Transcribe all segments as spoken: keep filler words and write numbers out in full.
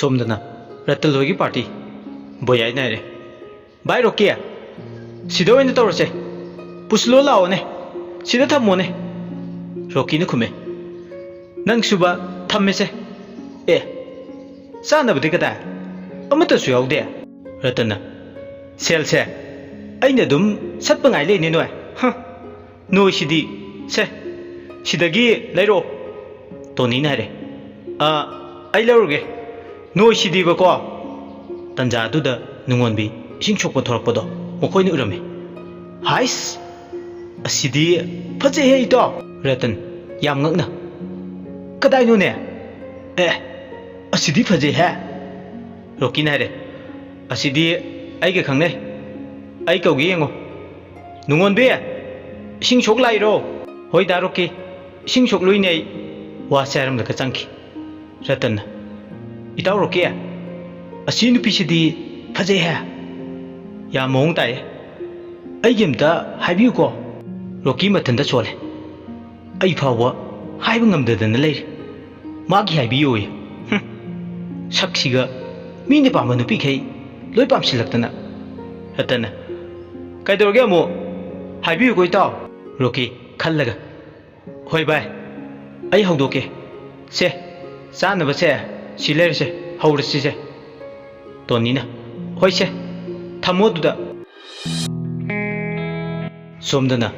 ꯁꯣꯝꯗꯅ ꯔꯇꯜ ꯍꯣꯏꯒꯤ ꯄꯥꯔꯇꯤ꯫ ꯕꯣꯌꯥꯏꯅ ꯍꯥꯏꯔꯦ, "ꯚꯥꯏ ꯔꯣꯀꯤ, ꯁꯤꯗ ꯑꯣꯏꯅ ꯇꯧꯔꯁꯦ, ꯄꯨꯁꯤꯜꯂꯣ ꯂꯥꯛꯑꯣꯅꯦ, ꯁꯤꯗ ꯊꯝꯃꯣꯅꯦ"꯫ ꯔꯣꯀꯤꯅ ꯈꯨꯝꯃꯦ, "ꯅꯪꯁꯨꯕ ꯊꯝꯃꯦꯁꯦ꯫ ꯑꯦ, ꯆꯥꯅꯕꯗꯤ ꯀꯗꯥꯏ? ꯑꯃꯠꯇꯁꯨ ꯌꯥꯎꯗꯦ"꯫ ꯔꯇꯟꯅ, "ꯁꯦꯜꯁꯦ ꯑꯩꯅ ꯑꯗꯨꯝ ꯁꯠꯄ ꯉꯥꯏ ꯂꯩꯅꯦ ꯅꯣꯏ꯫ ꯍ, ꯅꯣꯏꯁꯤꯗꯤ꯫ ꯁꯦ, ꯁꯤꯗꯒꯤ ꯂꯩꯔꯛꯑꯣ"꯫ ꯇꯣꯅꯤꯅ ꯍꯥꯏꯔꯦ, "ꯑ, ꯑꯩ ꯂꯧꯔꯒꯦ꯫ ꯅꯣꯏꯁꯤꯗꯤꯕꯀꯣ"꯫ ꯇꯟꯖꯥꯗꯨꯗ ꯅꯨꯡꯉꯣꯟꯕꯤ ꯏꯁꯤꯡ ꯁꯣꯛꯄ ꯊꯣꯔꯛꯄꯗꯣ ꯃꯈꯣꯏꯅ ꯎꯔꯝꯃꯤ꯫ "ꯍꯥꯏꯁ, ꯑꯁꯤꯗꯤ ꯐꯖꯩꯍꯦ ꯏꯇꯥꯎ"꯫ ꯔꯇꯟ, ꯌꯥꯝ ꯉꯛꯅ, "ꯀꯗꯥꯏꯅꯣꯅꯦ? ꯑꯦ, ꯑꯁꯤꯗꯤ ꯐꯖꯩꯍꯦ"꯫ ꯔꯣꯀꯤꯅ ꯍꯥꯏꯔꯦ, "ꯑꯁꯤꯗꯤ ꯑꯩꯒ ꯈꯪꯅꯩ, ꯑꯩ ꯀꯧꯒꯦ ꯌꯦꯡꯉꯣ꯫ ꯅꯨꯡꯉꯣꯟꯕꯤ, ꯏꯁꯤꯡ ꯁꯣꯛ ꯂꯥꯛꯏꯔꯣ?" "ꯍꯣꯏ ꯗꯥ ꯔꯣꯀꯤ, ꯏꯁꯤꯡ ꯁꯣꯛꯂꯨꯏꯅꯦ ꯑꯩ"꯫ ꯋꯥꯁꯦ ꯍꯥꯏꯔꯝꯂꯒ ꯆꯪꯈꯤ꯫ ꯔꯇꯟꯅ, "ꯏꯇꯥꯎ ꯔꯣꯀꯤ, ꯑꯁꯤ ꯅꯨꯄꯤꯁꯤꯗꯤ ꯐꯖꯩꯍꯦ꯫ ꯌꯥꯝ ꯃꯑꯣꯡ ꯇꯥꯏꯌꯦ꯫ ꯑꯩꯒꯤ ꯑꯝꯇ ꯍꯥꯏꯕꯤꯌꯨꯀꯣ"꯫ ꯔꯣꯀꯤ ꯃꯊꯟꯇ ꯁꯣꯜꯂꯦ꯫ "ꯑꯩ ꯐꯥꯎꯕ ꯍꯥꯏꯕ ꯉꯝꯗꯗꯅ ꯂꯩꯔꯦ꯫ ꯃꯥꯒꯤ ꯍꯥꯏꯕꯤꯌꯣꯌꯦ꯫ ꯍꯨꯝ꯫ ꯁꯛꯁꯤꯒ ꯃꯤꯅ ꯄꯥꯝꯕ ꯅꯨꯄꯤꯈꯩ ꯂꯣꯏ ꯄꯥꯝꯁꯤꯜꯂꯛꯇꯅ"꯫ ꯔꯇꯟꯅ, "ꯀꯩꯗꯧꯔꯒꯦ ꯑꯃꯨꯛ? ꯍꯥꯏꯕꯤꯌꯨꯀꯣ ꯏꯇꯥꯎ"꯫ ꯔꯣꯀꯤ, ꯈꯜꯂꯒ, "ꯍꯣꯏ ꯚꯥꯏ, ꯑꯩ ꯍꯧꯗꯣꯛꯀꯦ꯫ ꯁꯦ, ꯆꯥꯅꯕꯁꯦ ꯁꯤ ꯂꯩꯔꯁꯦ, ꯍꯧꯔꯁꯤꯁꯦ"꯫ ꯇꯣꯅꯤꯅ, "ꯍꯣꯏꯁꯦ, ꯊꯝꯃꯣ ꯑꯗꯨꯗ"꯫ ꯁꯣꯝꯗꯅ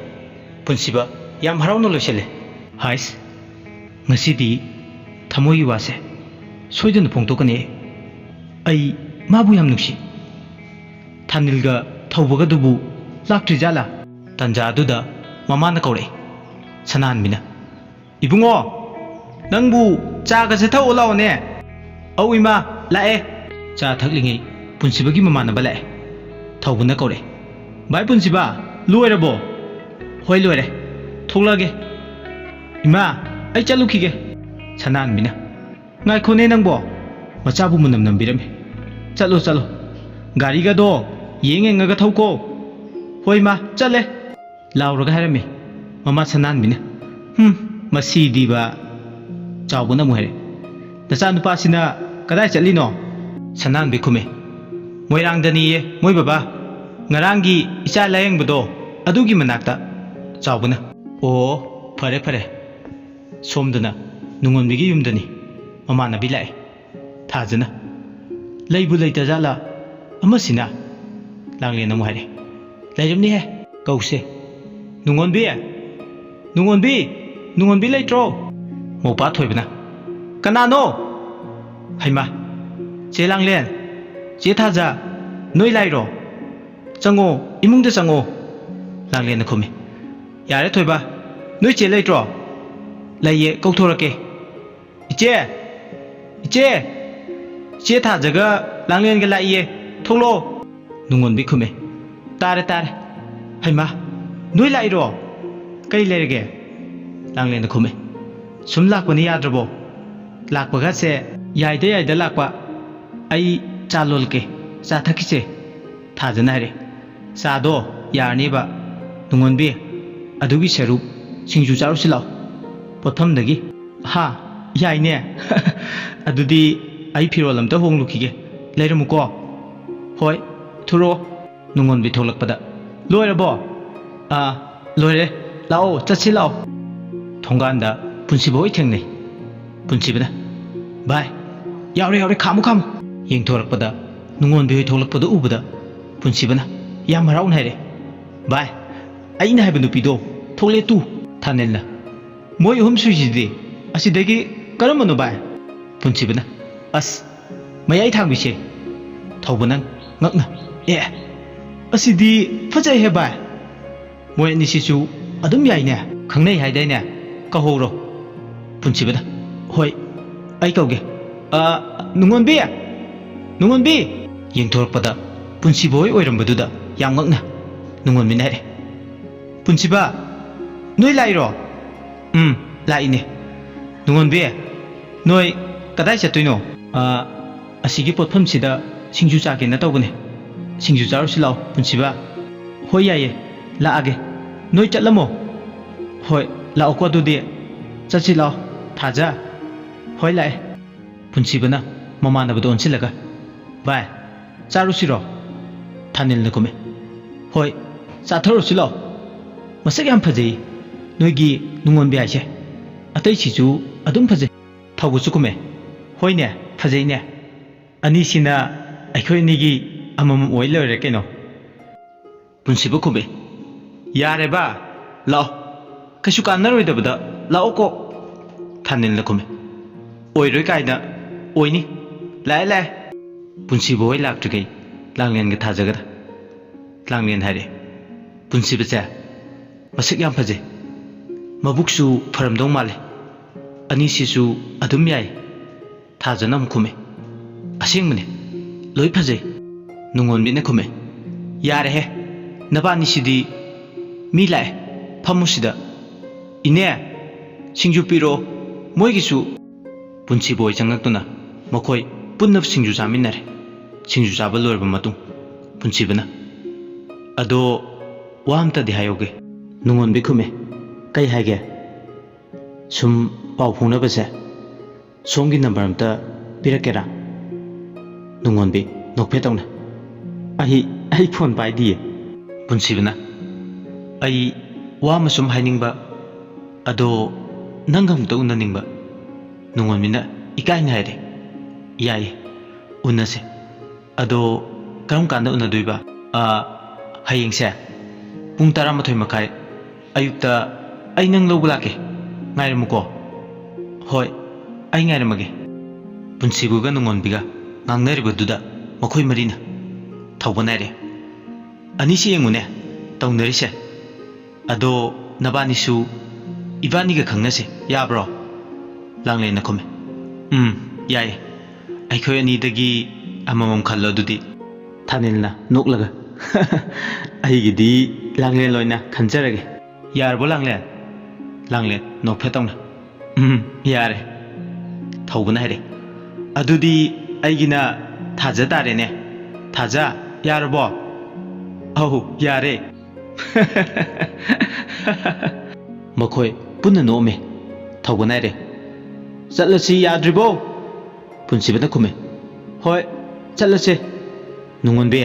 ꯄꯨꯟꯁꯤꯕ ꯌꯥꯝ ꯍꯔꯥꯎꯅ ꯂꯣꯏꯁꯤꯜꯂꯦ꯫ "ꯍꯥꯏꯁ, ꯉꯁꯤꯗꯤ ꯊꯃꯣꯏꯒꯤ ꯋꯥꯁꯦ ꯁꯣꯏꯗꯅ ꯐꯣꯡꯗꯣꯛꯀꯅꯤ꯫ ꯑꯩ ꯃꯥꯕꯨ ꯌꯥꯝ ꯅꯨꯡꯁꯤ꯫ ꯊꯥꯅꯤꯜꯒ ꯊꯧꯕꯒꯗꯨꯕꯨ ꯂꯥꯛꯇ꯭ꯔꯤꯖꯥꯠꯂꯥ?" ꯇꯟꯖꯥꯗꯨꯗ ꯃꯃꯥꯅ ꯀꯧꯔꯛꯏ꯫ ꯁꯅꯥꯍꯟꯕꯤꯅ, "ꯏꯕꯨꯡꯉꯣ, ꯅꯪꯕꯨ ꯆꯥꯒꯁꯦ ꯊꯛꯎ ꯂꯥꯛꯑꯣꯅꯦ"꯫ "ꯑꯧ ꯏꯃꯥ, ꯂꯥꯛꯑꯦ"꯫ ꯆꯥ ꯊꯛꯂꯤꯉꯩ ꯄꯨꯟꯁꯤꯕꯒꯤ ꯃꯃꯥꯟꯅꯕ ꯂꯥꯛꯑꯦ꯫ ꯊꯧꯕꯅ ꯀꯧꯔꯛꯑꯦ, "ꯚꯥꯏ ꯄꯨꯟꯁꯤꯕ, ꯂꯣꯏꯔꯕꯣ?" "ꯍꯣꯏ, ꯂꯣꯏꯔꯦ꯫ ꯊꯣꯛꯂꯛꯑꯒꯦ"꯫ "ꯏꯃꯥ, ꯑꯩ ꯆꯠꯂꯨꯈꯤꯒꯦ"꯫ ꯁꯅꯥꯍꯟꯕꯤꯅ, "ꯉꯥꯏꯈꯣꯅꯦ ꯅꯪꯕꯣ, ꯃꯆꯥꯕꯨ ꯃꯅꯝ ꯅꯝꯕꯤꯔꯝꯃꯤ꯫ ꯆꯠꯂꯣ, ꯆꯠꯂꯣ꯫ ꯒꯥꯔꯤꯒꯗꯣ ꯌꯦꯡ ꯌꯦꯡꯉꯒ ꯊꯧꯀꯣ"꯫ "ꯍꯣꯏ ꯏꯃꯥ, ꯆꯠꯂꯦ"꯫ ꯂꯥꯎꯔꯒ ꯍꯥꯏꯔꯝꯃꯤ꯫ ꯃꯃꯥ ꯁꯅꯥꯍꯟꯕꯤꯅ, "ꯍꯨꯝ, ꯃꯁꯤꯗꯤꯕ"꯫ ꯆꯥꯎꯕꯅ ꯑꯃꯨꯛ ꯍꯥꯏꯔꯛꯑꯦ, "ꯅꯆꯥꯅꯨꯄꯥꯁꯤꯅ "ꯀꯗꯥꯏ ꯆꯠꯂꯤꯅꯣ?" ꯁꯅꯥꯍꯟꯕꯤ ꯈꯨꯝꯃꯦ꯫ "ꯃꯣꯏꯔꯥꯡꯗꯅꯤꯌꯦ ꯃꯣꯏ ꯕꯕꯥ꯫ ꯉꯔꯥꯡꯒꯤ ꯏꯆꯥ ꯂꯥꯌꯦꯡꯕꯗꯣ ꯑꯗꯨꯒꯤ ꯃꯅꯥꯛꯇ꯫" ꯆꯥꯎꯕꯅ, "ꯑꯣ, ꯐꯔꯦ ꯐꯔꯦ꯫" ꯁꯣꯝꯗꯅ ꯅꯨꯡꯉꯣꯟꯕꯤꯒꯤ ꯌꯨꯝꯗꯅꯤ꯫ ꯃꯃꯥꯟꯅꯕꯤ ꯂꯥꯛꯑꯦ꯫ ꯊꯥꯖꯅ, "ꯂꯩꯕꯨ ꯂꯩꯇꯖꯥꯠꯂ ꯑꯃꯁꯤꯅ?" ꯂꯥꯡꯂꯦꯟ ꯑꯃꯨꯛ ꯍꯥꯏꯔꯦ꯫ "ꯂꯩꯔꯝꯅꯤꯍꯦ, ꯀꯧꯁꯦ꯫ ꯅꯨꯡꯉꯣꯟꯕꯤ! ꯅꯨꯡꯉꯣꯟꯕꯤ! ꯅꯨꯡꯉꯣꯟꯕꯤ ꯂꯩꯇ꯭ꯔꯣ?" ꯃꯧꯄꯥ ꯊꯣꯏꯕꯅ, "ꯀꯅꯥꯅꯣ? ꯍꯩꯃꯥ! ꯆꯦ ꯂꯥꯡꯂꯦꯟ! ꯆꯦ ꯊꯥꯖ! ꯅꯣꯏ ꯂꯥꯛꯏꯔꯣ? ꯆꯪꯉꯣ, ꯏꯃꯨꯡꯗ ꯆꯪꯉꯣ꯫" ꯂꯥꯡꯂꯦꯟꯅ ꯈꯨꯝꯃꯤ꯫ "ꯌꯥꯔꯦ ꯊꯣꯏꯕ, ꯅꯣꯏ ꯆꯦ ꯂꯩꯇ꯭ꯔꯣ?" "ꯂꯩꯌꯦ, ꯀꯧꯊꯣꯔꯛꯀꯦ꯫" "ꯏꯆꯦ! ꯏꯆꯦ! ꯏꯆꯦ ꯊꯥꯖꯒ ꯂꯥꯡꯂꯦꯟꯒ ꯂꯥꯛꯏꯌꯦ, ꯊꯣꯛꯂꯛꯑꯣ꯫" ꯅꯨꯡꯉꯣꯟꯕꯤ ꯈꯨꯝꯃꯦ꯫ "ꯇꯥꯔꯦ, ꯇꯥꯔꯦ꯫" "ꯍꯩꯃꯥ! ꯅꯣꯏ ꯂꯥꯛꯏꯔꯣ? ꯀꯔꯤ ꯂꯩꯔꯒꯦ?" ꯂꯥꯡꯂꯦꯟꯅ ꯈꯨꯝꯃꯦ꯫ "ꯁꯨꯝ ꯂꯥꯛꯄꯅꯤ, ꯌꯥꯗ꯭ꯔꯕꯣ? ꯂꯥꯛꯄꯒꯁꯦ ꯌꯥꯏꯗ ꯌꯥꯏꯗ ꯂꯥꯛꯄ꯫ ꯑꯩ ꯆꯥ ꯂꯣꯜꯂꯛꯀꯦ, ꯆꯥ ꯊꯛꯈꯤꯁꯦ꯫" ꯊꯥꯖꯅ ꯍꯥꯏꯔꯦ꯫ "ꯆꯥꯗꯣ ꯌꯥꯔꯅꯦꯕ꯫ ꯅꯨꯡꯉꯣꯟꯕꯤ, ꯑꯗꯨꯒꯤ ꯁꯔꯨꯛ ꯁꯤꯡꯖꯨ ꯆꯥꯔꯨꯁꯤ ꯂꯥꯛꯑꯣ, ꯄꯣꯠꯐꯝꯗꯒꯤ꯫" "ꯍꯥ? ꯌꯥꯏꯅꯦ꯫" "ꯑꯗꯨꯗꯤ ꯑꯩ ꯐꯤꯔꯣꯜ ꯑꯝꯇ ꯍꯣꯡꯂꯨꯈꯤꯒꯦ꯫ ꯂꯩꯔꯝꯃꯨꯀꯣ꯫" "ꯍꯣꯏ, ꯊꯨꯔꯛꯑꯣ꯫" ꯅꯨꯡꯉꯣꯟꯕꯤ ꯊꯣꯛꯂꯛꯄꯗ, "ꯂꯣꯏꯔꯕꯣ?" "ꯑꯥ, ꯂꯣꯏꯔꯦ꯫ ꯂꯥꯛꯑꯣ, ꯆꯠꯁꯤ ꯂꯥꯛꯑꯣ꯫" ꯊꯣꯡꯒꯥꯟꯗ ꯄꯨꯟꯁꯤꯕ ꯍꯣꯏ ꯊꯦꯡꯅꯩ꯫ ꯄꯨꯟꯁꯤꯕꯅ, "ꯚꯥꯏ, ꯌꯥꯎꯔꯦ, ꯌꯥꯎꯔꯦ, ꯈꯥꯝꯃꯨ, ꯈꯥꯝꯃꯨ꯫" ꯌꯦꯡꯊꯣꯔꯛꯄꯗ ꯅꯨꯡꯉꯣꯟꯕꯤ ꯍꯣꯏ ꯊꯣꯛꯂꯛꯄꯗꯨ ꯎꯕꯗ ꯄꯨꯟꯁꯤꯕꯅ ꯌꯥꯝ ꯍꯔꯥꯎꯅ ꯍꯥꯏꯔꯦ, "ꯚꯥꯏ, ꯑꯩꯅ ꯍꯥꯏꯕ ꯅꯨꯄꯤꯗꯣ ꯊꯣꯛꯂꯛꯑꯦ ꯇꯨ꯫" ꯊꯥꯅꯦꯜꯅ, "ꯃꯣꯏ ꯑꯍꯨꯝ ꯁꯨꯏꯁꯤꯗꯤ ꯑꯁꯤꯗꯒꯤ ꯀꯔꯝꯕꯅꯣ ꯚꯥꯏ?" ꯄꯨꯟꯁꯤꯕꯅ, "ꯑꯁ, ꯃꯌꯥꯏ ꯊꯥꯡꯕꯤꯁꯦ꯫" ꯊꯧꯕꯅ ꯉꯛꯅ, "ꯑꯦ, ꯑꯁꯤꯗꯤ ꯐꯖꯩꯍꯦ ꯚꯥꯏ꯫ ꯃꯣꯏ ꯑꯅꯤꯁꯤꯁꯨ ꯑꯗꯨꯝ ꯌꯥꯏꯅꯦ, ꯈꯪꯅꯩ ꯍꯥꯏꯗꯥꯏꯅꯦ? ꯀꯧꯍꯧꯔꯣ꯫" ꯄꯨꯟꯁꯤꯕꯅ, "ꯍꯣꯏ, ꯑꯩ ꯀꯧꯒꯦ꯫ ꯑ, ꯅꯨꯡꯉꯣꯟꯕꯤ! ꯅꯨꯡꯉꯣꯟꯕꯤ!" ꯌꯦꯡꯊꯣꯔꯛꯄꯗ ꯄꯨꯟꯁꯤꯕ ꯍꯣꯏ ꯑꯣꯏꯔꯝꯕꯗꯨꯗ ꯌꯥꯝ ꯉꯛꯅ ꯅꯨꯡꯉꯣꯟꯕꯤꯅ ꯍꯥꯏꯔꯦ, "ꯄꯨꯟꯁꯤꯕ, ꯅꯣꯏ ꯂꯥꯛꯏꯔꯣ?" "ꯎꯝ, ꯂꯥꯛꯏꯅꯦ꯫" "ꯅꯨꯡꯉꯣꯟꯕꯤ, ꯅꯣꯏ ꯀꯗꯥꯏ ꯆꯠꯇꯣꯏꯅꯣ?" "ꯑ, ꯑꯁꯤꯒꯤ ꯄꯣꯠꯐꯝꯁꯤꯗ ꯁꯤꯡꯖꯨ ꯆꯥꯒꯦꯅ ꯇꯧꯕꯅꯦ꯫ ꯁꯤꯡꯖꯨ ꯆꯥꯔꯨꯁꯤ ꯂꯥꯛꯑꯣ, ꯄꯨꯟꯁꯤꯕ꯫" "ꯍꯣꯏ, ꯌꯥꯏꯌꯦ, ꯂꯥꯛꯑꯒꯦ꯫ ꯅꯣꯏ ꯆꯠꯂꯝꯃꯣ꯫" "ꯍꯣꯏ, ꯂꯥꯛꯑꯣꯀꯣ ꯑꯗꯨꯗꯤ꯫ ꯆꯠꯁꯤ ꯂꯥꯛꯑꯣ, ꯊꯥꯖ꯫" "ꯍꯣꯏ, ꯂꯥꯛꯑꯦ꯫" ꯄꯨꯟꯁꯤꯕꯅ, ꯃꯃꯥꯟꯅꯕꯗ ꯑꯣꯟꯁꯤꯜꯂꯒ, "ꯚꯥꯏ, ꯆꯥꯔꯨꯁꯤꯔꯣ?" ꯊꯥꯅꯤꯜꯅ ꯈꯨꯝꯃꯦ꯫ "ꯍꯣꯏ, ꯆꯥꯊꯔꯨꯁꯤ ꯂꯥꯛꯑꯣ꯫ ꯃꯁꯛ ꯌꯥꯝ ꯐꯖꯩ ꯅꯣꯏꯒꯤ ꯅꯨꯡꯉꯣꯟꯕꯤ ꯍꯥꯏꯁꯦ꯫ ꯑꯇꯩꯁꯤꯁꯨ ꯑꯗꯨꯝ ꯐꯖꯩ꯫" ꯊꯧꯕꯁꯨ ꯈꯨꯝꯃꯦ꯫ "ꯍꯣꯏꯅꯦ, ꯐꯖꯩꯅꯦ꯫ ꯑꯅꯤꯁꯤꯅ ꯑꯩꯈꯣꯏ ꯑꯅꯤꯒꯤ ꯑꯃꯃꯝ ꯑꯣꯏ ꯂꯣꯏꯔꯦ ꯀꯩꯅꯣ꯫" ꯄꯨꯟꯁꯤꯕ ꯈꯨꯝꯃꯦ꯫ "ꯌꯥꯔꯦꯕ, ꯂꯥꯛꯑꯣ꯫ ꯀꯩꯁꯨ ꯀꯥꯟꯅꯔꯣꯏꯗꯕꯗ ꯂꯥꯛꯑꯣ ꯀꯣꯛ꯫" ꯊꯥꯅꯤꯜꯅ ꯈꯨꯝꯃꯦ꯫ "ꯑꯣꯏꯔꯣꯏ ꯀꯥꯏꯅ, ꯑꯣꯏꯅꯤ꯫ ꯂꯥꯛꯑꯦ, ꯂꯥꯛꯑꯦ꯫" ꯄꯨꯟꯁꯤꯕ ꯍꯣꯏ ꯂꯥꯛꯇ꯭ꯔꯤꯈꯩ ꯂꯥꯡꯂꯦꯟꯒ ꯊꯥꯖꯒꯗ꯫ ꯂꯥꯡꯂꯦꯟ ꯍꯥꯏꯔꯦ, "ꯄꯨꯟꯁꯤꯕꯁꯦ ꯃꯁꯛ ꯌꯥꯝ ꯐꯖꯩ, ꯃꯕꯨꯛꯁꯨ ꯐꯔꯝꯗꯧ ꯃꯥꯜꯂꯦ, ꯑꯅꯤꯁꯤꯁꯨ ꯑꯗꯨꯝ ꯌꯥꯏ꯫" ꯊꯥꯖꯅ ꯑꯃꯨꯛ ꯈꯨꯝꯃꯦ꯫ "ꯑꯁꯦꯡꯕꯅꯦ, ꯂꯣꯏ ꯐꯖꯩ꯫" ꯅꯨꯡꯉꯣꯟꯕꯤꯅ ꯈꯨꯝꯃꯦ꯫ "ꯌꯥꯔꯦꯍꯦ, ꯅꯕꯥꯅꯤꯁꯤꯗꯤ꯫ ꯃꯤ ꯂꯥꯛꯑꯦ, ꯐꯝꯃꯨ ꯁꯤꯗ꯫ ꯏꯅꯦ, ꯁꯤꯡꯖꯨ ꯄꯤꯔꯛꯑꯣ ꯃꯣꯏꯒꯤꯁꯨ꯫" ꯄꯨꯟꯁꯤꯕ ꯍꯣꯏ ꯆꯪꯂꯛꯇꯨꯅ ꯃꯈꯣꯏ ꯄꯨꯟꯅ ꯁꯤꯡꯖꯨ ꯆꯥꯃꯤꯟꯅꯔꯦ꯫ ꯁꯤꯡꯖꯨ ꯆꯥꯕ ꯂꯣꯏꯔꯕ ꯃꯇꯨꯡ ꯄꯨꯟꯁꯤꯕꯅ, "ꯑꯗꯣ ꯋꯥ ꯑꯝꯇꯗꯤ ꯍꯥꯏꯍꯧꯒꯦ꯫" ꯅꯨꯡꯉꯣꯟꯕꯤ ꯈꯨꯝꯃꯦ꯫ "ꯀꯩ ꯍꯥꯏꯒꯦ?" "ꯁꯨꯝ ꯄꯥꯎ ꯐꯥꯎꯅꯕꯁꯦ ꯁꯣꯝꯒꯤ ꯅꯝꯕꯔ ꯑꯝꯇ ꯄꯤꯔꯛꯀꯦꯔꯥ?" ꯅꯨꯡꯉꯣꯟꯕꯤ ꯅꯣꯛꯐꯦꯠ ꯇꯧꯅ, "ꯑꯩ, ꯑꯩ ꯐꯣꯟ ꯄꯥꯏꯗꯤꯌꯦ꯫" ꯄꯨꯟꯁꯤꯕꯅ, "ꯑꯩ ꯋꯥ ꯑꯃ ꯁꯨꯝ ꯍꯥꯏꯅꯤꯡꯕ, ꯑꯗꯣ ꯅꯪꯒ ꯑꯃꯨꯛꯇ ꯎꯅꯅꯤꯡꯕ꯫" ꯅꯨꯡꯉꯣꯟꯕꯤꯅ ꯏꯀꯥꯏꯅ ꯍꯥꯏꯔꯦ꯫ "ꯌꯥꯏꯌꯦ, ꯎꯅꯁꯦ꯫ ꯑꯗꯣ ꯀꯔꯝ ꯀꯥꯟꯗ ꯎꯅꯗꯣꯏꯕ?" "ꯑ, ꯍꯌꯦꯡꯁꯦ ꯄꯨꯡ ꯇꯔꯥꯃꯥꯊꯣꯏ ꯃꯈꯥꯏ ꯑꯌꯨꯛꯇ ꯑꯩ ꯅꯪ ꯂꯧꯕ ꯂꯥꯛꯀꯦ꯫ ꯉꯥꯏꯔꯝꯃꯨꯀꯣ꯫" "ꯍꯣꯏ, ꯑꯩ ꯉꯥꯏꯔꯝꯃꯒꯦ꯫" ꯄꯨꯟꯁꯤꯕꯒ ꯅꯨꯡꯉꯣꯟꯕꯤꯒ ꯉꯥꯡꯅꯔꯤꯕꯗꯨꯗ ꯃꯈꯣꯏ ꯃꯔꯤꯅ ꯊꯧꯕ ꯅꯥꯏꯔꯦ꯫ "ꯑꯅꯤꯁꯤ ꯌꯦꯡꯉꯨꯅꯦ ꯇꯧꯅꯔꯤꯁꯦ꯫ ꯑꯗꯣ ꯅꯕꯥꯅꯤꯁꯨ ꯏꯕꯥꯅꯤꯒ ꯈꯪꯅꯁꯦ, ꯌꯥꯕ꯭ꯔꯣ?" ꯂꯥꯡꯂꯦꯟꯅ ꯈꯨꯝꯃꯦ꯫ "ꯎꯝ, ꯌꯥꯏꯌꯦ꯫ ꯑꯩꯈꯣꯏ ꯑꯅꯤꯗꯒꯤ ꯑꯃꯃꯝ ꯈꯜꯂꯣ ꯑꯗꯨꯗꯤ꯫" ꯊꯥꯅꯤꯜꯅ ꯅꯣꯛꯂꯒ, "ꯑꯩꯒꯤꯗꯤ ꯂꯥꯡꯂꯦꯟ ꯑꯣꯏꯅ ꯈꯟꯖꯔꯒꯦ꯫ ꯌꯥꯔꯕꯣ ꯂꯥꯡꯂꯦꯟ?" ꯂꯥꯡꯂꯦꯟ ꯅꯣꯛꯐꯦꯠ ꯇꯧꯅ, "ꯎꯝ, ꯌꯥꯔꯦ꯫" ꯊꯧꯕꯅ ꯍꯥꯏꯔꯦ, "ꯑꯗꯨꯗꯤ ꯑꯩꯒꯤꯅ ꯊꯥꯖ ꯇꯥꯔꯦꯅꯦ꯫ ꯊꯥꯖ, ꯌꯥꯔꯕꯣ?" "ꯑꯧ, ꯌꯥꯔꯦ꯫" ꯃꯈꯣꯏ ꯄꯨꯟꯅ ꯅꯣꯛꯑꯝꯃꯤ꯫ ꯊꯧꯕꯅ ꯍꯥꯏꯔꯦ, "ꯆꯠꯂꯁꯤ, ꯌꯥꯗ꯭ꯔꯤꯕꯣ?" ꯄꯨꯟꯁꯤꯕꯅ ꯈꯨꯝꯃꯦ, "ꯍꯣꯏ, ꯆꯠꯂꯁꯦ꯫ ꯅꯨꯡꯉꯣꯟꯕꯤ,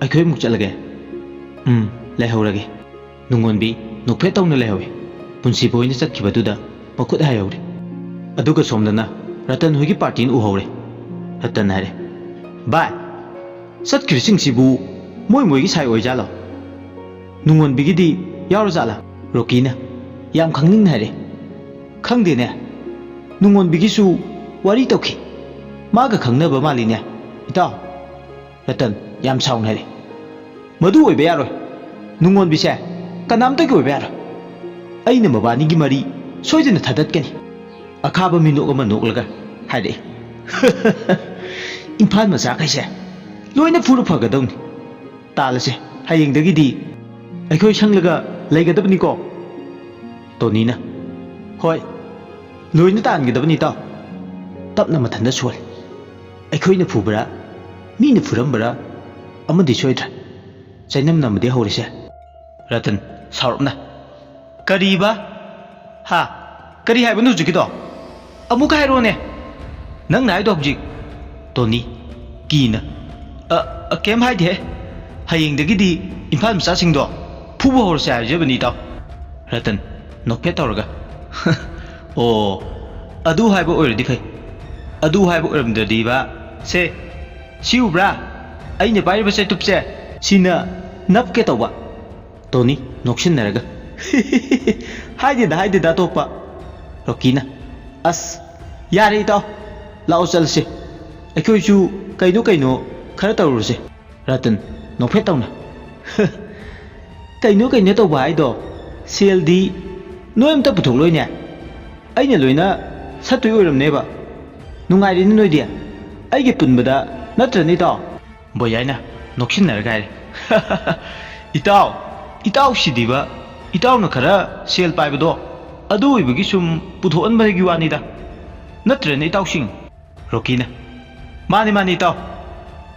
ꯑꯩꯈꯣꯏ ꯑꯃꯨꯛ ꯆꯠꯂꯒꯦ꯫" "ꯎꯝ, ꯂꯩꯍꯧꯔꯒꯦ꯫" ꯅꯨꯡꯉꯣꯟꯕꯤ ꯅꯣꯛꯐꯦꯠ ꯇꯧꯅ ꯂꯩꯍꯧꯏ꯫ ꯄꯨꯟꯁꯤꯕ ꯍꯣꯏꯅ ꯆꯠꯈꯤꯕꯗꯨꯗ ꯃꯈꯨꯠ ꯍꯥꯏꯍꯧꯔꯦ꯫ ꯑꯗꯨꯒ ꯁꯣꯝꯗꯅ ꯔꯇꯟ ꯍꯣꯏꯒꯤ ꯄꯥꯔꯇꯤꯅ ꯎꯍꯧꯔꯦ꯫ ꯔꯇꯟ ꯍꯥꯏꯔꯦ, "ꯚꯥꯏ, ꯆꯠꯈ꯭ꯔꯤꯁꯤꯡꯁꯤꯕꯨ ꯃꯣꯏ ꯃꯣꯏꯒꯤ ꯁꯥꯏ ꯑꯣꯏꯖꯥꯠꯂꯣ? ꯅꯨꯡꯉꯣꯟꯕꯤꯒꯤꯗꯤ ꯌꯥꯎꯔꯖꯥꯠꯂꯥ?" ꯔꯣꯀꯤꯅ ꯌꯥꯝ ꯈꯪꯅꯤꯡꯅ ꯍꯥꯏꯔꯦ, "ꯈꯪꯗꯦꯅꯦ, ꯅꯨꯡꯉꯣꯟꯕꯤꯒꯤꯁꯨ ꯋꯥꯔꯤ ꯇꯧꯈꯤ꯫ ꯃꯥꯒ ꯈꯪꯅꯕ ꯃꯥꯜꯂꯤꯅꯦ, ꯏꯇꯥꯎ꯫" ꯔꯇꯟ ꯌꯥꯝ ꯁꯥꯎꯅ ꯍꯥꯏꯔꯦ, "ꯃꯗꯨ ꯑꯣꯏꯕ ꯌꯥꯔꯣꯏ꯫ ꯅꯨꯡꯉꯣꯟꯕꯤꯁꯦ ꯀꯅꯥꯝꯇꯒꯤ ꯑꯣꯏꯕ ꯌꯥꯔꯣꯏ꯫ ꯑꯩꯅ ꯃꯕꯥꯅꯤꯒꯤ ꯃꯔꯤ ꯁꯣꯏꯗꯅ ꯊꯥꯗꯠꯀꯅꯤ꯫" ꯑꯈꯥꯕ ꯃꯤꯅꯣꯛ ꯑꯃ ꯅꯣꯛꯂꯒ ꯍꯥꯏꯔꯛꯏ, "ꯏꯝꯐꯥꯜ ꯃꯆꯥꯈꯩꯁꯦ ꯂꯣꯏꯅ ꯐꯨꯔ ꯐꯒꯗꯧꯅꯤ꯫ ꯇꯥꯜꯂꯁꯦ, ꯍꯌꯦꯡꯗꯒꯤꯗꯤ ꯑꯩꯈꯣꯏ ꯁꯪꯂꯒ ꯂꯩꯒꯗꯕꯅꯤꯀꯣ꯫" ꯇꯣꯅꯤꯅ, "ꯍꯣꯏ, ꯂꯣꯏꯅ ꯇꯥꯟꯒꯗꯕꯅꯤ, ꯏꯇꯥꯎ꯫ ꯇꯞꯅ ꯃꯊꯟꯇ ꯁꯣꯜꯂꯤ꯫ ꯑꯩꯈꯣꯏꯅ ꯐꯨꯕ꯭ꯔꯥ, ꯃꯤꯅ ꯐꯨꯔꯝꯕ꯭ꯔꯥ ꯑꯃꯗꯤ ꯁꯣꯏꯗ꯭ꯔꯦ꯫ ꯆꯩꯅꯝꯅꯕꯗꯤ ꯍꯧꯔꯁꯦ꯫" ꯔꯇꯟ ꯁꯥꯎꯔꯞꯅ, "ꯀꯔꯤꯕ? ꯍꯥ? ꯀꯔꯤ ꯍꯥꯏꯕꯅꯣ ꯍꯧꯖꯤꯛꯀꯤꯗꯣ? ꯑꯃꯨꯛꯀ ꯍꯥꯏꯔꯛꯑꯣꯅꯦ, ꯅꯪꯅ ꯍꯥꯏꯗꯣ ꯍꯧꯖꯤꯛ?" ꯇꯣꯅꯤ, ꯀꯤꯅ, "ꯑ, ꯑ, ꯀꯩꯝ ꯍꯥꯏꯗꯦꯍꯦ꯫ ꯍꯌꯦꯡꯗꯒꯤꯗꯤ ꯏꯝꯐꯥꯜ ꯃꯆꯥꯁꯤꯡꯗꯣ ꯐꯨꯕ ꯍꯧꯔꯁꯦ ꯍꯥꯏꯖꯕꯅꯤ, ꯏꯇꯥꯎ꯫" ꯔꯇꯟ ꯅꯣꯛꯐꯦꯠ ꯇꯧꯔꯒ, "ꯑꯣ, ꯑꯗꯨ ꯍꯥꯏꯕ ꯑꯣꯏꯔꯗꯤ ꯐꯩ꯫ ꯑꯗꯨ ꯍꯥꯏꯕ ꯑꯣꯏꯔꯝꯗ꯭ꯔꯗꯤꯕ, ꯁꯦ, ꯁꯤ ꯎꯕ꯭ꯔꯥ? ꯑꯩꯅ ꯄꯥꯏꯔꯤꯕ ꯆꯩꯇꯨꯞꯁꯦ, ꯁꯤꯅ ꯅꯞꯀꯦ ꯇꯧꯕ꯫" ꯇꯣꯅꯤ ꯅꯣꯛꯁꯤꯟꯅꯔꯒ, "ꯍꯥꯏꯗꯦꯗ, ꯍꯥꯏꯗꯦꯗ ꯑꯇꯣꯞꯄ꯫" ꯔꯣꯀꯤꯅ, "ꯑꯁ, ꯌꯥꯔꯦ ꯏꯇꯥꯎ, ꯂꯥꯛꯑꯣ ꯆꯠꯂꯁꯦ꯫ ꯑꯩꯈꯣꯏꯁꯨ ꯀꯩꯅꯣ ꯀꯩꯅꯣ ꯈꯔ ꯇꯧꯔꯨꯔꯁꯦ꯫" ꯔꯇꯟ ꯅꯣꯛꯐꯦꯠ ꯇꯧꯅ, "ꯀꯩꯅꯣ ꯀꯩꯅꯣ ꯇꯧꯕ ꯍꯥꯏꯗꯣ, ꯁꯦꯜꯗꯤ ꯅꯣꯏ ꯑꯝꯇ ꯄꯨꯊꯣꯛꯂꯣꯏꯅꯦ꯫ ꯑꯩꯅ ꯂꯣꯏꯅ ꯁꯠꯇꯣꯏ ꯑꯣꯏꯔꯝꯅꯦꯕ꯫ ꯅꯨꯡꯉꯥꯏꯔꯦꯅꯦ ꯅꯣꯏꯗꯤ, ꯑꯩꯒꯤ ꯄꯨꯟꯕꯗ, ꯅꯠꯇ꯭ꯔꯅꯦ ꯏꯇꯥꯎ?" ꯕꯣꯌꯥꯏꯅ ꯅꯣꯛꯁꯤꯟꯅꯔꯒ ꯍꯥꯏꯔꯦ, "ꯏꯇꯥꯎ, ꯏꯇꯥꯎꯁꯤꯗꯤꯕ, ꯏꯇꯥꯎꯅ ꯈꯔ ꯁꯦꯜ ꯄꯥꯏꯕꯗꯣ, ꯑꯗꯨ ꯑꯣꯏꯕꯒꯤ ꯁꯨꯝ ꯄꯨꯊꯣꯛꯍꯟꯕꯒꯤ ꯋꯥꯅꯤꯗ, ꯅꯠꯇ꯭ꯔꯅꯦ ꯏꯇꯥꯎꯁꯤꯡ?" ꯔꯣꯀꯤꯅ, "ꯃꯥꯅꯤ, ꯃꯥꯅꯤ, ꯏꯇꯥꯎ꯫"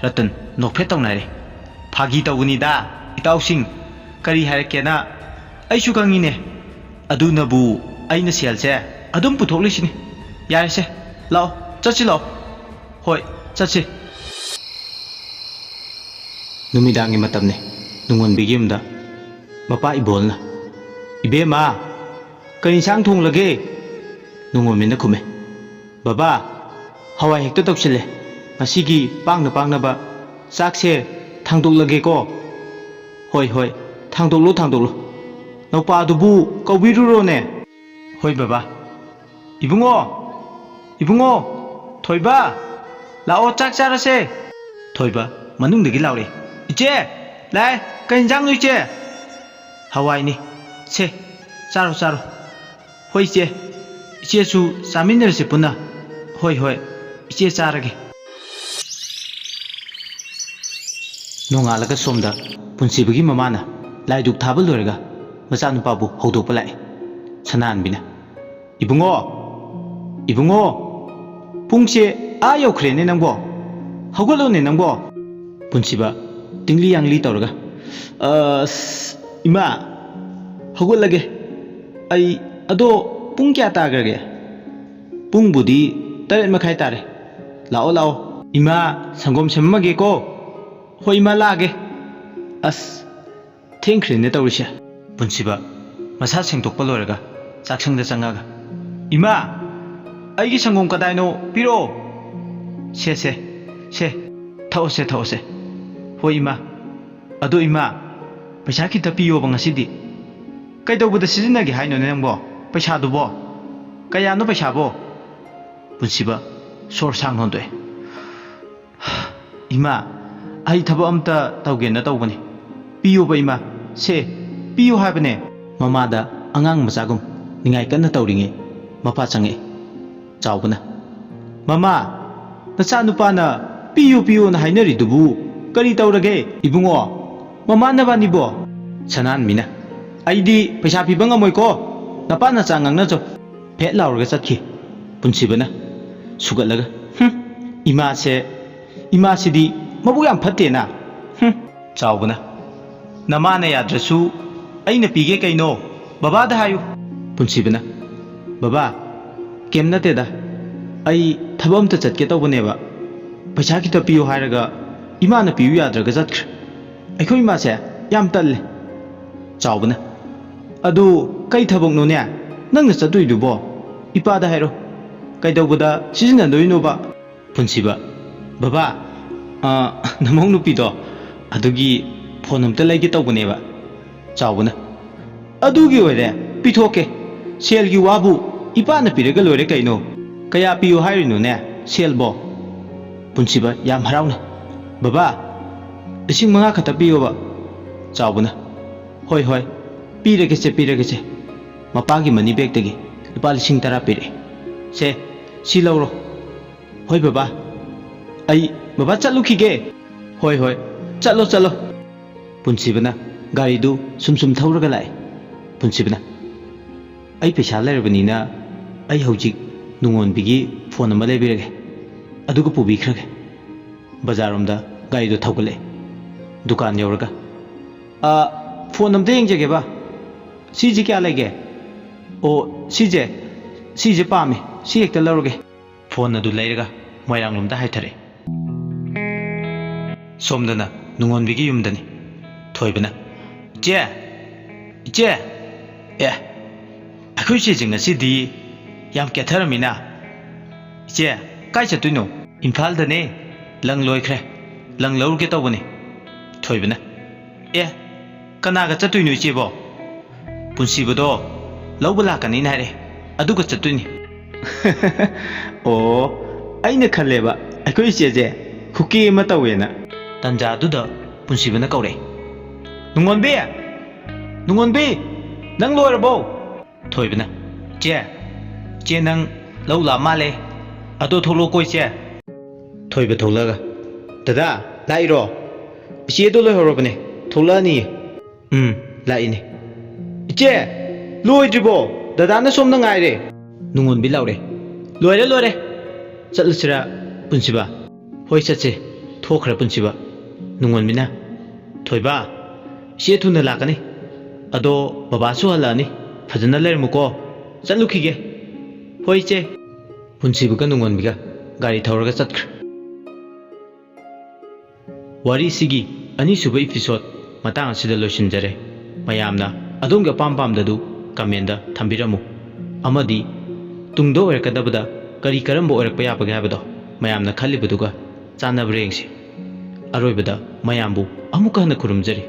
ꯔꯇꯟ ꯅꯣꯛꯐꯦꯠ ꯇꯧꯅꯔꯦ꯫ "ꯐꯥꯒꯤ ꯇꯧꯕꯅꯤꯗ, ꯏꯇꯥꯎꯁꯤꯡ꯫ ꯀꯔꯤ ꯍꯥꯏꯔꯛꯀꯦꯅ ꯑꯩꯁꯨ ꯈꯪꯉꯤꯅꯦ꯫ ꯑꯗꯨꯅꯕꯨ ꯑꯩꯅ ꯁꯦꯜꯁꯦ ꯑꯗꯨꯝ ꯄꯨꯊꯣꯛꯂꯤꯁꯤꯅꯤ꯫ ꯌꯥꯔꯦꯁꯦ, ꯂꯥꯛꯑꯣ, ꯆꯠꯁꯤ ꯂꯥꯛꯑꯣ꯫ ꯍꯣꯏ, ꯆꯠꯁꯤ꯫ ꯅꯨꯃꯤꯗꯥꯡꯒꯤ ꯃꯇꯝꯅꯤ꯫ ꯅꯨꯡꯉꯣꯟꯕꯤꯒꯤ ꯌꯨꯝꯗ ꯃꯄꯥ ꯏꯕꯣꯜꯅ, "ꯏꯕꯦꯝꯃ, ꯀꯔꯤ ꯏꯟꯁꯥꯡ ꯊꯣꯡꯂꯒꯦ?" ꯅꯨꯡꯉꯣꯟꯕꯤꯅ ꯈꯨꯝꯃꯦ, "ꯕꯕꯥ, ꯍꯋꯥꯏ ꯍꯦꯛꯇ ꯇꯧꯁꯤꯜꯂꯦ꯫ ꯉꯁꯤꯒꯤ ꯄꯥꯡꯅ ꯄꯥꯡꯅꯕ ꯆꯥꯛꯁꯦ ꯊꯥꯡꯗꯣꯛꯂꯒꯦꯀꯣ꯫" "ꯍꯣꯏ, ꯍꯣꯏ, ꯊꯥꯡꯗꯣꯛꯂꯣ, ꯊꯥꯡꯗꯣꯛꯂꯣ꯫ ꯅꯧꯄꯥꯗꯨꯕꯨ ꯀꯧꯕꯤꯔꯨꯔꯣꯅꯦ꯫" "ꯍꯣꯏ, ꯕꯕꯥ꯫" "ꯏꯕꯨꯡꯉꯣ! ꯏꯕꯨꯡꯉꯣ! ꯊꯣꯏꯕ! ꯂꯥꯛꯑꯣ, ꯆꯥꯛ ꯆꯥꯔꯁꯦ!" ꯊꯣꯏꯕ ꯃꯅꯨꯡꯗꯒꯤ ꯂꯥꯎꯔꯛꯏ, "ꯏꯆꯦ! ꯂꯥꯛꯑꯦ꯫ ꯀꯩ ꯏꯟꯖꯥꯡꯅꯣ, ꯏꯆꯦ?" "ꯍꯋꯥꯏꯅꯤ꯫ ꯁꯦ, ꯆꯥꯔꯣ, ꯆꯥꯔꯣ꯫" "ꯍꯣꯏ, ꯏꯆꯦ꯫ ꯏꯆꯦꯁꯨ ꯆꯥꯃꯤꯟꯅꯔꯁꯤ ꯄꯨꯟꯅ꯫" "ꯍꯣꯏ, ꯍꯣꯏ꯫ ꯏꯆꯦ ꯆꯥꯔꯒꯦ꯫" ꯅꯣꯡꯉꯥꯜꯂꯒ ꯁꯣꯝꯗ ꯄꯨꯟꯁꯤꯕꯒꯤ ꯃꯃꯥꯅ ꯂꯥꯏꯗꯨꯛ ꯊꯥꯕ ꯂꯣꯏꯔꯒ ꯃꯆꯥꯅꯨꯄꯥꯕꯨ ꯍꯧꯗꯣꯛꯄ ꯂꯥꯛꯏ꯫ ꯁꯅꯥꯍꯟꯕꯤꯅ, "ꯏꯕꯨꯡꯉꯣ! ꯏꯕꯨꯡꯉꯣ! ꯄꯨꯡꯁꯦ ꯑꯥ ꯌꯧꯈ꯭ꯔꯦꯅꯦ ꯅꯪꯕꯣ꯫ ꯍꯧꯒꯠꯂꯣꯅꯦ ꯅꯪꯕꯣ꯫" ꯄꯨꯟꯁꯤꯕ ꯇꯤꯡꯂꯤ ꯌꯥꯡꯂꯤ ꯇꯧꯔꯒ, "ꯑꯁ, ꯏꯃꯥ, ꯍꯧꯒꯠꯂꯒꯦ꯫ ꯑꯩ, ꯑꯗꯣ ꯄꯨꯡ ꯀꯌꯥ ꯇꯥꯈ꯭ꯔꯒꯦ?" "ꯄꯨꯡꯕꯨꯗꯤ ꯇꯔꯦꯠ ꯃꯈꯥꯏ ꯇꯥꯔꯦ꯫ ꯂꯥꯛꯑꯣ, ꯂꯥꯛꯑꯣ꯫ ꯏꯃꯥ, ꯁꯪꯒꯣꯝ ꯁꯦꯝꯃꯝꯃꯒꯦꯀꯣ꯫" "ꯍꯣꯏ, ꯏꯃꯥ, ꯂꯥꯛꯑꯒꯦ꯫" ꯑꯁ, ꯊꯦꯡꯈ꯭ꯔꯦꯅꯦ ꯇꯧꯔꯤꯁꯦ꯫ ꯄꯨꯟꯁꯤꯕ ꯃꯁꯥ ꯁꯦꯡꯗꯣꯛꯄ ꯂꯣꯏꯔꯒ ꯆꯥꯛꯁꯪꯗ ꯆꯪꯉꯒ, "ꯏꯃꯥ, ꯑꯩꯒꯤ ꯁꯪꯒꯣꯝ ꯀꯗꯥꯏꯅꯣ? ꯄꯤꯔꯛꯑꯣ꯫" "ꯁꯦ, ꯁꯦ, ꯁꯦ, ꯊꯛꯑꯣꯁꯦ, ꯊꯛꯑꯣꯁꯦ꯫" "ꯍꯣꯏ, ꯏꯃꯥ꯫ ꯑꯗꯣ, ꯏꯃꯥ, ꯄꯩꯁꯥ ꯈꯤꯇ ꯄꯤꯌꯣꯕ ꯉꯁꯤꯗꯤ꯫" "ꯀꯩꯗꯧꯕꯗ ꯁꯤꯖꯤꯟꯅꯒꯦ ꯍꯥꯏꯅꯣꯅꯦ ꯅꯪꯕꯣ ꯄꯩꯁꯥꯗꯨꯕꯣ? ꯀꯌꯥꯅꯣ ꯄꯩꯁꯥꯕꯣ?" ꯄꯨꯟꯁꯤꯕ ꯁꯣꯔ ꯁꯥꯡꯅ ꯍꯣꯟꯗꯣꯛꯑꯦ꯫ "ꯏꯃꯥ, ꯑꯩ ꯊꯕꯛ ꯑꯝꯇ ꯇꯧꯒꯦꯅ ꯇꯧꯕꯅꯤ꯫ ꯄꯤꯌꯨꯕ ꯏꯃꯥ, ꯁꯦ, ꯄꯤꯌꯨ ꯍꯥꯏꯕꯅꯦ꯫" ꯃꯃꯥꯗ ꯑꯉꯥꯡ ꯃꯆꯥꯒꯨꯝ ꯅꯤꯡꯉꯥꯏ ꯀꯟꯅ ꯇꯧꯔꯤꯉꯩ ꯃꯄꯥ ꯆꯪꯉꯛꯏ꯫ ꯆꯥꯎꯕꯅ, "ꯃꯃꯥ, ꯅꯆꯥꯅꯨꯄꯥꯅ ꯄꯤꯌꯨ ꯄꯤꯌꯨꯅ ꯍꯥꯏꯅꯔꯤꯗꯨꯕꯨ ꯀꯔꯤ ꯇꯧꯔꯒꯦ?" "ꯏꯕꯨꯡꯉꯣ, ꯃꯃꯥ ꯅꯕꯥꯅꯤꯕꯣ?" ꯁꯅꯥꯍꯟꯕꯤꯅ, "ꯑꯩꯗꯤ ꯄꯩꯁꯥ ꯄꯤꯕ ꯉꯝꯃꯣꯏꯀꯣ, ꯅꯄꯥ ꯅꯆꯥ ꯉꯥꯡꯅꯖꯧ꯫" ꯐꯦꯠ ꯂꯥꯎꯔꯒ ꯆꯠꯈꯤ꯫ ꯄꯨꯟꯁꯤꯕꯅ ꯁꯨꯒꯠꯂꯒ, "ꯍꯨꯝ, ꯏꯃꯥꯁꯦ, ꯏꯃꯥꯁꯤꯗꯤ ꯃꯕꯨꯛ ꯌꯥꯝ ꯐꯠꯇꯦꯅ꯫ ꯍꯨꯝ꯫" ꯆꯥꯎꯕꯅ, "ꯅꯃꯥꯅ ꯌꯥꯗ꯭ꯔꯁꯨ ꯑꯩꯅ ꯄꯤꯒꯦ ꯀꯩꯅꯣ, ꯕꯕꯥꯗ ꯍꯥꯏꯌꯨ꯫" ꯄꯨꯟꯁꯤꯕꯅ, "ꯕꯕꯥ, ꯀꯩꯝ ꯅꯠꯇꯦꯗ, ꯑꯩ ꯊꯕꯛ ꯑꯝꯇ ꯆꯠꯀꯦ ꯇꯧꯕꯅꯦꯕ, ꯄꯩꯁꯥ ꯈꯤꯇ ꯄꯤꯌꯨ ꯍꯥꯏꯔꯒ ꯏꯃꯥꯅ ꯄꯤꯌꯨ ꯌꯥꯗ꯭ꯔꯒ ꯆꯠꯈ꯭ꯔꯦ꯫ ꯑꯩꯈꯣꯏ ꯏꯃꯥꯁꯦ ꯌꯥꯝ ꯇꯜꯂꯦ꯫ ꯆꯥꯎꯕꯅ, "ꯑꯗꯨ ꯀꯩ ꯊꯕꯛꯅꯣꯅꯦ ꯅꯪꯅ ꯆꯠꯇꯣꯏꯗꯨꯕꯣ? ꯏꯄꯥꯗ ꯍꯥꯏꯔꯣ꯫ ꯀꯩꯗꯧꯕꯗ ꯁꯤꯖꯤꯟꯅꯗꯣꯏꯅꯣꯕ?" ꯄꯨꯟꯁꯤꯕ, "ꯕꯕꯥ, ꯑ, ꯅꯃꯧ ꯅꯨꯄꯤꯗꯣ ꯑꯗꯨꯒꯤ ꯐꯣꯟ ꯑꯝꯇ ꯂꯩꯒꯦ ꯇꯧꯕꯅꯦꯕ꯫" ꯆꯥꯎꯕꯅ, "ꯑꯗꯨꯒꯤ ꯑꯣꯏꯔꯦ, ꯄꯤꯊꯣꯛꯀꯦ꯫ ꯁꯦꯜꯒꯤ ꯋꯥꯕꯨ ꯏꯄꯥꯅ ꯄꯤꯔꯒ ꯂꯣꯏꯔꯦ ꯀꯩꯅꯣ꯫ ꯀꯌꯥ ꯄꯤꯌꯨ ꯍꯥꯏꯔꯤꯅꯣꯅꯦ ꯁꯦꯜꯕꯣ?" ꯄꯨꯟꯁꯤꯕ ꯌꯥꯝ ꯍꯔꯥꯎꯅ, "ꯕꯕꯥ, ꯂꯤꯁꯤꯡ ꯃꯉꯥ ꯈꯛꯇ ꯄꯤꯌꯣꯕ꯫" ꯆꯥꯎꯕꯅ, "ꯍꯣꯏ, ꯍꯣꯏ, ꯄꯤꯔꯒꯦꯁꯦ, ꯄꯤꯔꯒꯦꯁꯦ꯫" ꯃꯄꯥꯒꯤ ꯃꯅꯤ ꯕꯦꯒꯇꯒꯤ ꯂꯨꯄꯥ ꯂꯤꯁꯤꯡ ꯇꯔꯥ ꯄꯤꯔꯛꯑꯦ꯫ "ꯁꯦ, ꯁꯤ ꯂꯧꯔꯣ꯫" "ꯍꯣꯏ ꯕꯕꯥ, ꯑꯩ, ꯕꯕꯥ, ꯆꯠꯂꯨꯈꯤꯒꯦ꯫" "ꯍꯣꯏ, ꯍꯣꯏ, ꯆꯠꯂꯣ, ꯆꯠꯂꯣ꯫" ꯄꯨꯟꯁꯤꯕꯅ ꯒꯥꯔꯤꯗꯨ ꯁꯨꯝ ꯁꯨꯝ ꯊꯧꯔꯒ ꯂꯥꯛꯑꯦ꯫ ꯄꯨꯟꯁꯤꯕꯅ, "ꯑꯩ ꯄꯩꯁꯥ ꯂꯩꯔꯕꯅꯤꯅ ꯑꯩ ꯍꯧꯖꯤꯛ ꯅꯨꯡꯉꯣꯟꯕꯤꯒꯤ ꯐꯣꯟ ꯑꯃ ꯂꯩꯕꯤꯔꯒꯦ, ꯑꯗꯨꯒ ꯄꯨꯕꯤꯈ꯭ꯔꯒꯦ꯫" ꯕꯖꯥꯔꯔꯣꯝꯗ ꯒꯥꯔꯤꯗꯨ ꯊꯧꯒꯠꯂꯛꯑꯦ꯫ ꯗꯨꯀꯥꯟ ꯌꯧꯔꯒ, "ꯑ, ꯐꯣꯟ ꯑꯝꯇ ꯌꯦꯡꯖꯒꯦꯕ꯫ ꯁꯤꯁꯤ ꯀꯌꯥ ꯂꯩꯒꯦ? ꯑꯣ, ꯁꯤꯁꯦ, ꯁꯤꯁꯦ ꯄꯥꯝꯃꯦ, ꯁꯤ ꯍꯦꯛꯇ ꯂꯧꯔꯒꯦ꯫" ꯐꯣꯟ ꯑꯗꯨ ꯂꯩꯔꯒ ꯃꯣꯏꯔꯥꯡꯂꯣꯝꯗ ꯍꯥꯏꯊꯔꯛꯑꯦ꯫ ꯁꯣꯝꯗꯅ ꯅꯨꯡꯉꯣꯟꯕꯤꯒꯤ ꯌꯨꯝꯗꯅꯤ꯫ ꯊꯣꯏꯕꯅ, "ꯏꯆꯦ! ꯏꯆꯦ! ꯑꯦ, ꯑꯩꯈꯣꯏ ꯏꯆꯦꯁꯦ ꯉꯁꯤꯗꯤ ꯌꯥꯝ ꯀꯦꯊꯔꯝꯃꯤꯅ꯫ ꯏꯆꯦ, ꯀꯥꯏ ꯆꯠꯇꯣꯏꯅꯣ?" "ꯏꯝꯐꯥꯜꯗꯅꯦ, ꯂꯪ ꯂꯣꯏꯈ꯭ꯔꯦ, ꯂꯪ ꯂꯧꯔꯨꯒꯦ ꯇꯧꯕꯅꯦ꯫" ꯊꯣꯏꯕꯅ, "ꯑꯦ, ꯀꯅꯥꯒ ꯆꯠꯇꯣꯏꯅꯣ ꯏꯆꯦꯕꯣ?" "ꯄꯨꯟꯁꯤꯕꯗꯣ ꯂꯧꯕ ꯂꯥꯛꯀꯅꯤꯅ ꯍꯥꯏꯔꯛꯑꯦ, ꯑꯗꯨꯒ ꯆꯠꯇꯣꯏꯅꯤ꯫" "ꯑꯣ, ꯑꯩꯅ ꯈꯜꯂꯦꯕ ꯑꯩꯈꯣꯏ ꯏꯆꯦꯁꯦ ꯈꯨꯀꯦ ꯑꯃ ꯇꯧꯋꯦꯅ꯫" ꯇꯟꯖꯥꯗꯨꯗ ꯄꯨꯟꯁꯤꯕꯅ ꯀꯧꯔꯛꯑꯦ, "ꯅꯨꯡꯉꯣꯟꯕꯤ! ꯅꯨꯡꯉꯣꯟꯕꯤ! ꯅꯪ ꯂꯣꯏꯔꯕꯣ?" ꯊꯣꯏꯕꯅ, "ꯆꯦ, ꯆꯦ ꯅꯪ ꯂꯧ ꯂꯥꯛ ꯃꯥꯜꯂꯦ, ꯑꯗꯣ ꯊꯣꯛꯂꯛꯑꯣꯀꯣ ꯏꯆꯦ꯫" ꯊꯣꯏꯕ ꯊꯣꯛꯂꯛꯑꯒ, "ꯗꯗꯥ, ꯂꯥꯛꯏꯔꯣ? ꯏꯆꯦꯗꯣ ꯂꯣꯏꯍꯧꯔꯕꯅꯦ, ꯊꯣꯛꯂꯛꯑꯅꯤꯌꯦ꯫" "ꯎꯝ, ꯂꯥꯛꯏꯅꯦ꯫" "ꯏꯆꯦ, ꯂꯣꯏꯗ꯭ꯔꯤꯕꯣ? ꯗꯗꯥꯅ ꯁꯣꯝꯗ ꯉꯥꯏꯔꯦ꯫" ꯅꯨꯡꯉꯣꯟꯕꯤ ꯂꯥꯎꯔꯦ, "ꯂꯣꯏꯔꯦ, ꯂꯣꯏꯔꯦ꯫ ꯆꯠꯂꯁꯤꯔꯥ, ꯄꯨꯟꯁꯤꯕ?" "ꯍꯣꯏ, ꯆꯠꯁꯦ꯫" ꯊꯣꯛꯈ꯭ꯔꯦ ꯄꯨꯟꯁꯤꯕ꯫ ꯅꯨꯡꯉꯣꯟꯕꯤꯅ, "ꯊꯣꯏꯕ, ꯏꯆꯦ ꯊꯨꯅ ꯂꯥꯛꯀꯅꯤ꯫ ꯑꯗꯣ ꯕꯕꯥꯁꯨ ꯍꯜꯂꯛꯑꯅꯤ꯫ ꯐꯖꯅ ꯂꯩꯔꯝꯃꯨꯀꯣ꯫ ꯆꯠꯂꯨꯈꯤꯒꯦ꯫" "ꯍꯣꯏ, ꯏꯆꯦ꯫" ꯄꯨꯟꯁꯤꯕꯒ ꯅꯨꯡꯉꯣꯟꯕꯤꯒ ꯒꯥꯔꯤ ꯊꯧꯔꯒ ꯆꯠꯈ꯭ꯔꯦ꯫ ꯋꯥꯔꯤꯁꯤꯒꯤ ꯑꯅꯤꯁꯨꯕ episode ꯃꯇꯥꯡ ꯑꯁꯤꯗ ꯂꯣꯏꯁꯤꯟꯖꯔꯦ꯫ ꯃꯌꯥꯝꯅ ꯑꯗꯣꯝꯒꯤ ꯑꯄꯥꯝ ꯄꯥꯝꯗꯗꯨ comment ꯊꯝꯕꯤꯔꯝꯃꯨ, ꯑꯃꯗꯤ ꯇꯨꯡꯗ ꯑꯣꯏꯔꯛꯀꯗꯕꯗ ꯀꯔꯤ ꯀꯔꯝꯕ ꯑꯣꯏꯔꯛꯄ ꯌꯥꯕꯒꯦ ꯍꯥꯏꯕꯗꯣ ꯃꯌꯥꯝꯅ ꯈꯜꯂꯤꯕꯗꯨꯒ ꯆꯥꯟꯅꯕ꯭ꯔꯥ ꯌꯦꯡꯁꯤ꯫ ꯑꯔꯣꯏꯕꯗ ꯃꯌꯥꯝꯕꯨ ꯑꯃꯨꯛꯀ ꯍꯟꯅ ꯈꯨꯔꯨꯝꯖꯔꯤ꯫